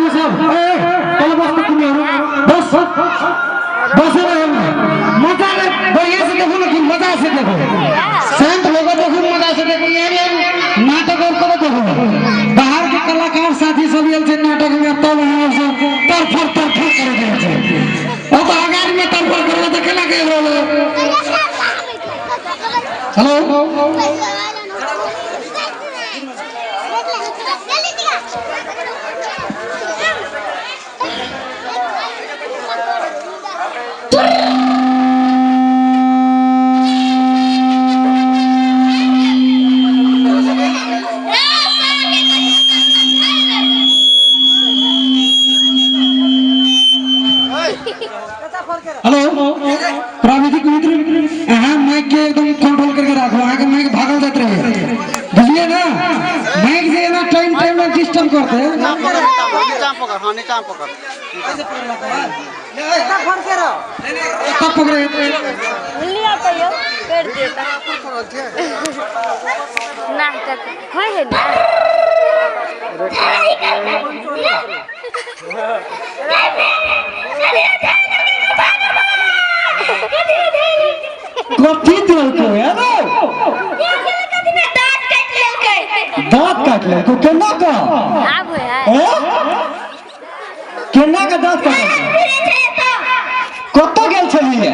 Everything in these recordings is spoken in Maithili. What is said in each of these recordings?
तिमी सब। ए तल बस त तिमीहरू बस बसेर हेर्नु मजाले बढ़िया से देखो न कि मजा से देखो, शांत होकर देखो, मजा से देखो। यहाँ नाटक और कब देखो बाहर के कलाकार साथी सब आयल छै नाटक में, तब अहाँ सब तरफर तरफर करे गेल छै। ओ तऽ अगाड़ी में तरफर करबै तऽ केना के रहलै? हेलो हेलो प्राविधिक मित्र, अहाँ माइक के एकदम कंट्रोल करके राखू। अहाँके माइक भागल जाइत रहे, बुझलियै ना? माइक जे एना टाइम टाइम में डिस्टर्ब करते। नीचा पकड़, हाँ नीचा पकड़। तब पकड़े लिअ तैयो कर देता नाटक होइ है ना। कथी देलको यारो? दांत काटि लेलको? केना का आब होइ है? ए? केना के दांत काटल? कतऽ गेल छलियै?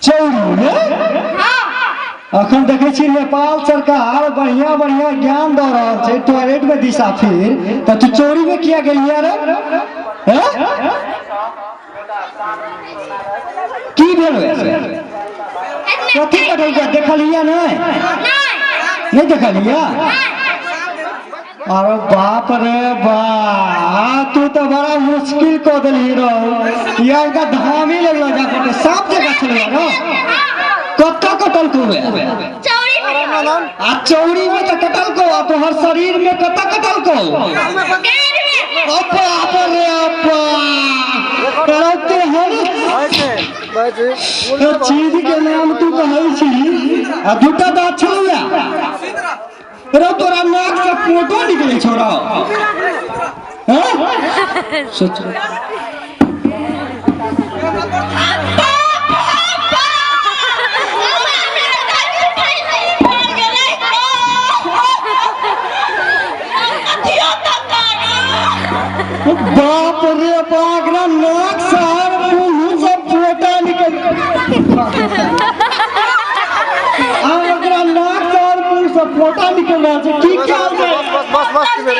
चौरी ने। अखन देखै छी नेपाल सरकार बढ़िया बढ़िया ज्ञान दऽ रहल छै, टॉयलेट में दिशा फिर, तऽ तू चौरी में किया गेलियै रे? हैं? की भेल? कथी कटल देखलियै? नहि नहि देखलियै। अरे बाप रे बाप, तू तऽ बड़ा मुश्किल कऽ देलही रौ। यार का धामी लगलो जा के साफ जगह छलै ना। कतऽ कटल को? आ चौरी में तऽ कटल को, आ तोहर शरीर में कतऽ कटल को? बाप रे बाप, तेहन चीज के नाम तू कहै छी आ दूटा दाँत छलौ रौ, तोरा नाक से फोटो निकले छौ रौ। हैं? सोच। बाप रे बाप रे, नाक से आर मुंह से फोटा निकल आ, ओकरा नाक से और मुंह से फोटा निकल रहल छै। की कयल जाय? बस बस बस, की भेल?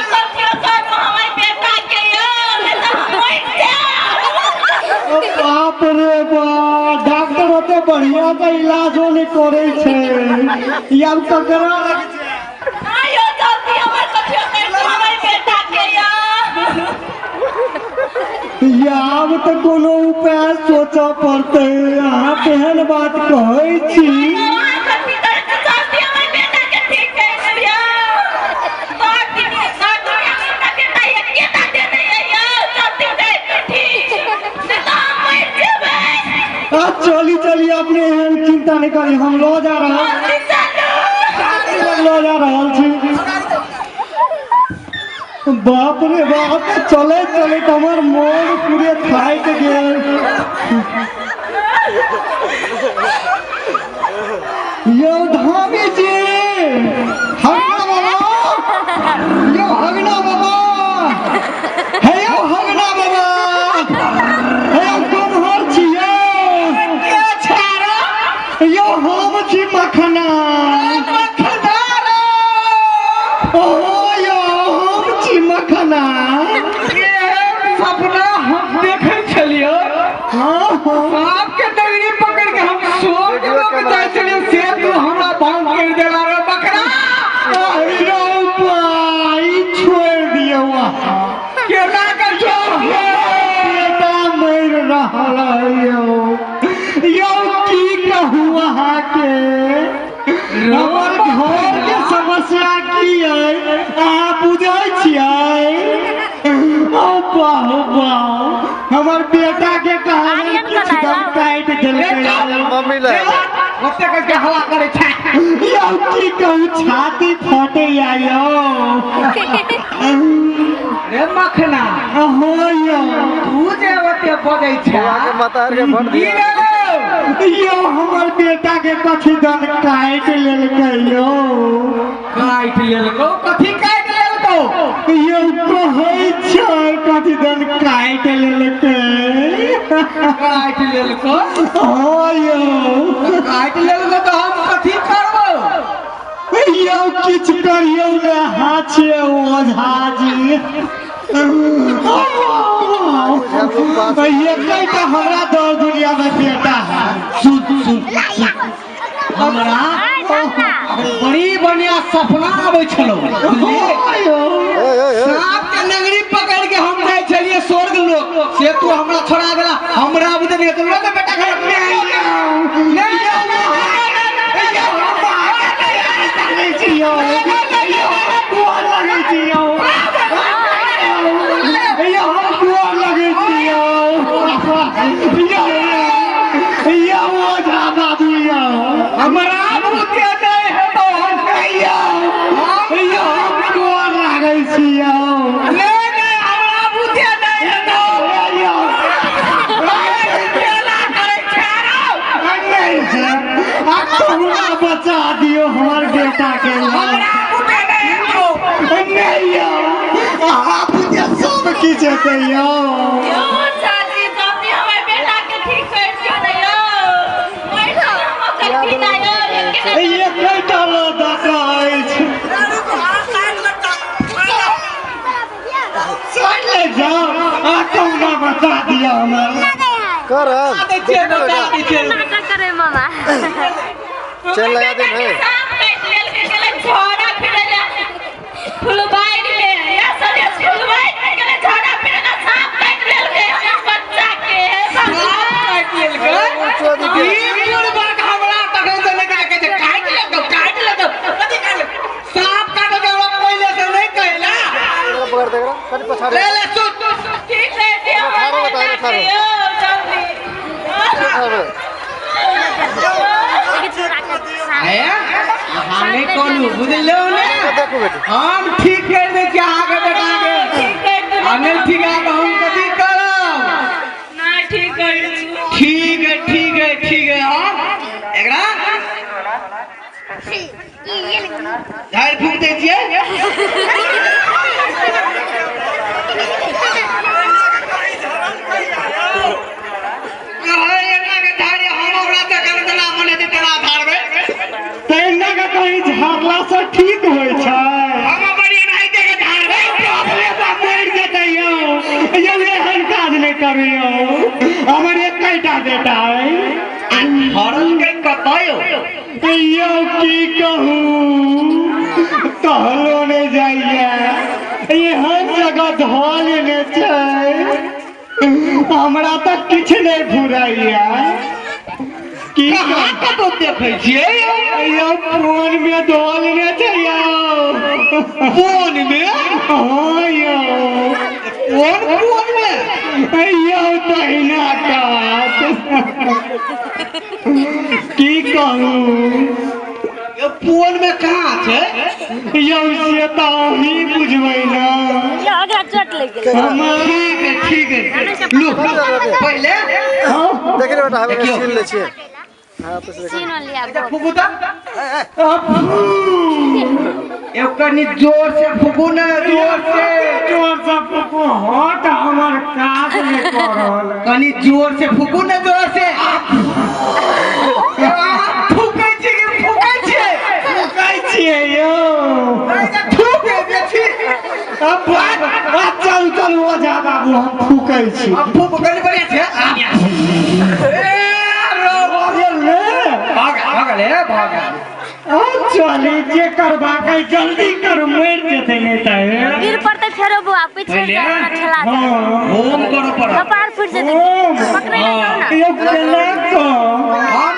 बाप रे बाप, डॉक्टर ओते बढ़िया से इलाजो नहि करै छै। ई आब ककरा लग? आब तऽ कोनो उपाय सोचऽ पड़तै। अहाँ तेहन बात कहै छी। आ चली चली, अपने एहन चिंता नहि करी, हम लऽ जा रहल लऽ जा रहल छी। बाप रे बाप, चलैत चलैत हमर मोन पूरे थाकि गेल। यौ धामी जी, हगना बाबा, यौ हगना बाबा, हे यौ हगना बाबा, हे यौ कम्हर छियै यौ? हम छी मखना। ओ यौ, हम छी मखना। सपना हम देखै छलियै। हाँ। सांप के डगरी पकड़ के हम स्वर्ग लोक जाइ छलियै, से तू हमरा भंग कर देला रे बकरा। अरे भाई, छोड़ दियौ अहाँ। केना के छोड़? बेटा मरि रहल है यौ। यौ की कहू अहाँके, हमर घर के समस्या की अइ अहाँ बुझै छियै? ओ बाहु बाहु, हमर बेटा के कहानी आर्यन किछु कलाइ दम काटि देलकै। मम्मी ले। ओते के हवा करै छै। यौ की कहू, छाती फटैया यौ। रे मखना हो यौ। तू जे ओते बजै छै के माता के भर की दिया रे यौ हमर बेटा के कथी दन काटि लेलकै यौ। काटि लेलकौ? कथी काटि लेलकौ? यौ कहै छै कथी दन काटि लेलकै। काटि लेलकौ? हँ यौ। काटि लेलकौ तऽ हम कथी करबौ? यौ किछु करियौ ने, हाथ छियै ओझाजी। एकटा हमरा दर दुनिया में बेटा है। सुन सुन सुन, हमरा बड़ी बढ़िया सपना आबै छलौ। सांप के नगरी पकड़ के हम जाइ छलियै स्वर्ग लोक, से तू हमरा छोड़ा देला। हमरा बुझे नहीं तो बेटा घर हमरा बुझे नहीं हेतौ। नहीं नहीं हमरा बुझे नहीं हेतौ। बचा दियो हमर बेटा के। हमरा बुझे नहीं हेतौ। नहीं यौ, अहाँ बुझे सब किछु हेतै यौ। एकटा लऽ अछि चले जाओ, आ कहुना बचा दिअ हमरा। कर दै छियै, बचा दै छियै। नाटक करे मामा। चल लगा दे ने। सांप काटि लेलकै। ई बुढ़बाक हमरा तखन से नहि कहै छै काटि लेलकौ, काटि लेलकौ। कथी काटि लेलकौ? सांप काटलकै हमरा पहिले से नहि कहला। पकड़ दे कनि पछाड़ी। ले ले सुन। ठाढ़ो। अहाँ नहि कहलू, बुझलौ ने? देखू बेटी। हम ठीक करि दै छी अहाँके बेटा के। आ नहि ठीक है तऽ हम कथी करब? ठीक है ठीक है ठीक है। हाँ एकरा झाड़ि फूक दै छियै। एकरा के झाड़ि हम ओकरा तखन जेना मन हेतै तेना झाड़बै। तहिना के कहीं झाड़ला से ठीक होइ छै। हम बड़ी एनाहिते के झाड़बै। अपने बाप मरि जेतै यौ। यौ एहन काज नहि करू यौ, हमर एकटा बेटा अइ। हरल के कतऽ यौ? यौ की कहू, कहलो नहि जाइए। एहन जगह धऽ लेने छै, हमरा तऽ किछु नहि फुराइया। की कहाँ कतौ देखै छियै यौ? यौ फोन में धऽ लेने छै यौ। फोन में? हँ यौ। कोन फोन में? यौ तहिना कात की कहू। यौ फोन में कहाँ छै? यौ से तऽ अहीं बुझबै ने। यौ ओकरा चोट लागि गेलै। हमर ठीक है ठीक है, लू पहिले देख रे बेटा, हम देखियौ। छीन लै छियै। हाँ तो से सीन लिया अच्छा फूकू तऽ एगो कनि जोर से फूकू ने, जोर से। जोर से फूकू, हट हमर काज नहि कऽ रहल है। कनि जोर से फूकू ने, जोर से। फूकै छी कि फूकै छियै? फूकै छियै यौ। थूक दै छी। अब चलू चलू ओझा बाबू, हम फूकै छी। अब फूक कनि बढ़िया छै। ए रो भऽ गेल ने? भाग भागल हे भाग। अब चली, जे करबाक है जल्दी करू, मरि जेतै नहि तऽ। गिर पड़तै फेरो बौआ, पीछे पहिले? जाए ठेला जाए। हँ। होम करऽ पड़त। कपार फुटि जेतै। ओम। पकड़ै लए जाउ ने। यौ केना कऽ? हम